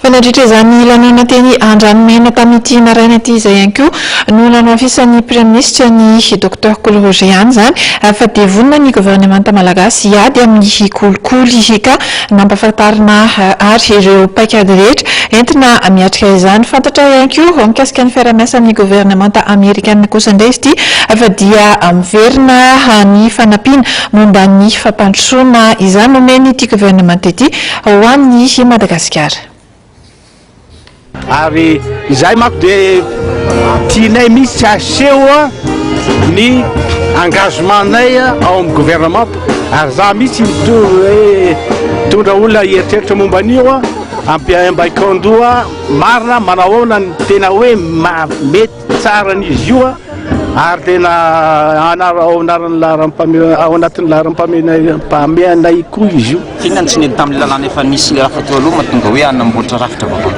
Fa nandritra izany lanonana teny Andranomena tamin'ity maraina ity izay ihany koa no nanoafisan'ny Praiminisitra ny Docteur Kolo Roger ihany izany fa dia vonona ny governemanta malagasy hiady amin'ny kolikoly ka nampahafantarina ary ireo paikady rehetra entina miatrika izany. Fantatra ihany koa mikasika ny fiaraha-miasa amin'ny governemanta amerikana kosa indray izy ity fa dia miverina ny fanampiana momba ny fampandrosoana izany nomen'ity governemanta ity ho an'i Madagasikara. Ary izahay manko dia tianay mihitsy aseho ny engagement-nay ao amin'ny gouvernement ary za mihitsy mitory hoe mitondra olona hieritreritra momba an'io ampiambaikaon-doha marina manao ahoana ny tena hoe mety Tsara an'izy io ary tena ao anaran'ny laharam-pahamehana ao anatin'ny laharam-pahamehanay koa izy io. Inona no tsy nety tamin'ny lalàna efa nisy ilay rafitra teo aloha mahatonga hoe hanamboatra rafitra vaovao?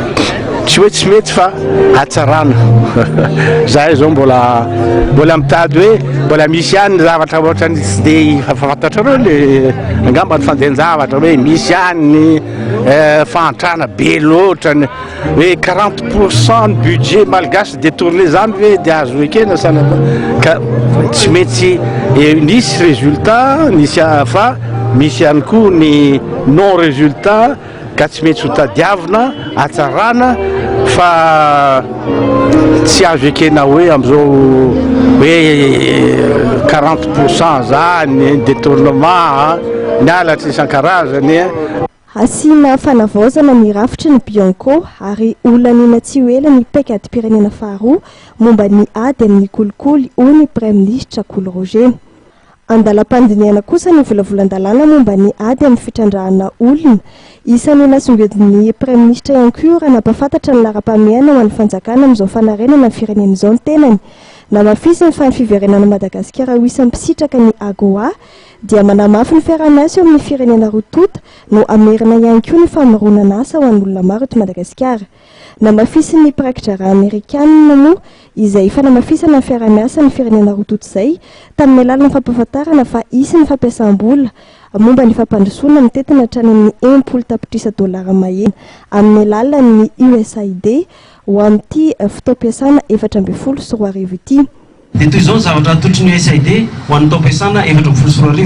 Tsy hoe tsy mety fa hatsarana. Zahay zao mbola mbola mitady hoe mbola misy ihany ny zavatra ohatran'ny tsy dia fantatrareo le angamba ny fandehan-javatra hoe misy ihany ny fahantrana be loatra ny Hoe 40% ny budget malgache détourné zany ve dia azo ekena sa ka tsy maintsy nisy résultat nisy fa misy ihany koa ny non résultat ka tsy maintsy ho tadiavina hatsarana fa tsy azo ekena hoe am'izao hoe 40% zany détournement ny halatra isan-karazany. Hasiana fanavaozana ny rafitry ny Bianco ary holaniana tsy ho ela ny paikadim-pirenena faharoa momba ny ady amin'ny kolikoly, hoy ny Praiminisitra Kolo Roger. Andalam-pandinihana kosa ny volavolan-dalàna momba ny ady amin'ny fitrandrahana olona. Isan'ny nasongadin'ny Praiminisitra ihany koa raha nampahafantatra ny laharam-pahamehana ho an'ny fanjakana amin'izao fanarenana ny firenena izao ny tenany. Namafisiny fa ny fiverenan'i Madagasikara ho isan'ny mpisitraka ny Agoa dia manamafy ny fiaraha-miasa eo amin'ny firenena roa tonta no hamerina ihany koa ny famoronana asa ho an'olona maro eto Madagasikara. Namafisin'ny mpirakidraharaha amerikanina moa izay fanamafisana ny fiaraha-miasan'ny firenena roa tonta izay tamin'ny alalan'ny fampahafantarana fa hisy ny fampiasam-bola momba ny fampandrosoana mitentina hatrany amin'ny 60 tapitrisa dolara mahery amin'ny alalan'ny USAID ho amin'ity fotoam-piasana 2014 ity. Dia toy izao ny zavatra atolotry ny USAID ho an'ny taom-piasana 2014.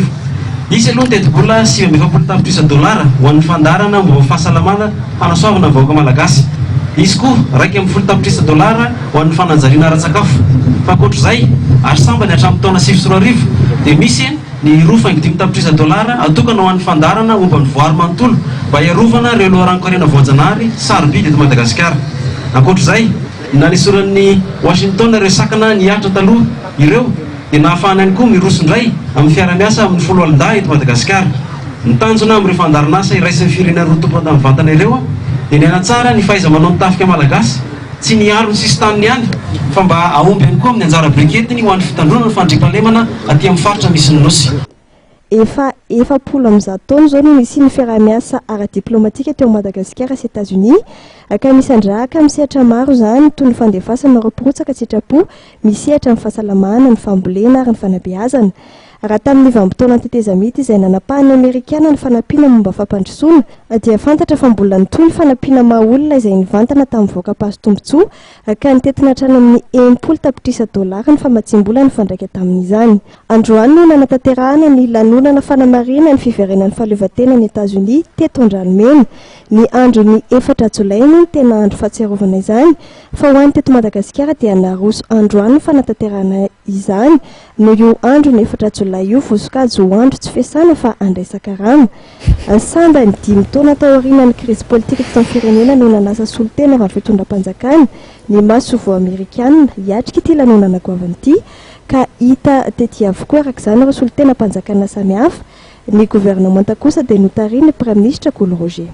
Hisy aloha ny tetibola 49 tapitrisa dolara ho an'ny fandaharana momba ny fahasalamana hanasoavana ny vahoaka malagasy. Hisy koa 11 tapitrisa dolara ho an'ny fanajariana ara-tsakafo. Fa ankoatr'izay, ary sambany hatramin'ny taona 2009, dia misy ny roa faingo dimy tapitrisa dolara atokana ho an'ny fandaharana momba ny voary manontolo mba hiarovana ireo loharanon-karena voajanahary sarobidy eto Madagasikara. Ankoatr'izay, Nanesoran'i Washington ireo sakana nihatra taloha ireo dia nahafahana ihany koa miroso indray amin'ny fiara-miasa amin'ny foloalindahy eto Madagasikara. Ny tanjona amin'ireo fandaharanasa iraisan'ny firenena roa tompon-tany mivantana ireo dia ny hanatsara ny fahaiza-manaon'ny tafika malagasy, tsy ny hiaro ny sisin-taniny ihany fa mba hahomby ihany koa amin'ny anjara biriky entiny ho an'ny fitandroana ny fandriampahalemana aty amin'ny faritra misy ny Nosy. Efa 140 taona izao no nisian'ny fiaraha-miasa ara-diplaomatika teo Madagasikara sy Etazonia, ka misandrahaka amin'ny sehatra maro izany, toy ny fandefasana ireo mpirotsaka an-tsitrapo misehatra amin'ny fahasalamana, ny fambolena ary ny fanabeazana. Raha tamin'ny vanim-potoanan'ny tetezamita izay nanapahan'ny Amerikana ny fanampiana momba fampandrosoana, dia fantatra fa mbola nitohy ny fanampiana maha olona izay nivantana tamin'ny vahoaka mpahazo tombontsoa, ka nitentina hatrany amin'ny 60 tapitrisa dolara ny famatsiam-bola nifandraika tamin'izany. Androany no nanatanterahana ny lanonana fanamarihana ny fiverenan'ny fahaleovantenan'i Etazonia teto Andranomena. Ny andron'ny efatra jolay moa no tena andro fahatsiarovana izany, fa ho an'ny teto Madagasikara dia naroso androany ny fanatanterahana izany noho io andron'ny efatra jolay io voasokajy ho andro tsy fiasana fa andraisan-karama. Sambany, dimy taona taorianan'ny krizy politika teto amin'ny firenena no nanasa solontena avy amin'ny fitondram-panjakana ny masoivoho amerikana hiatrika ity lanonana goavana ity ka hita tety avokoa araka izany ireo solontenam-panjakana samihafa, ny governemanta kosa dia notarihin'ny praiminisitra Kolo Roger.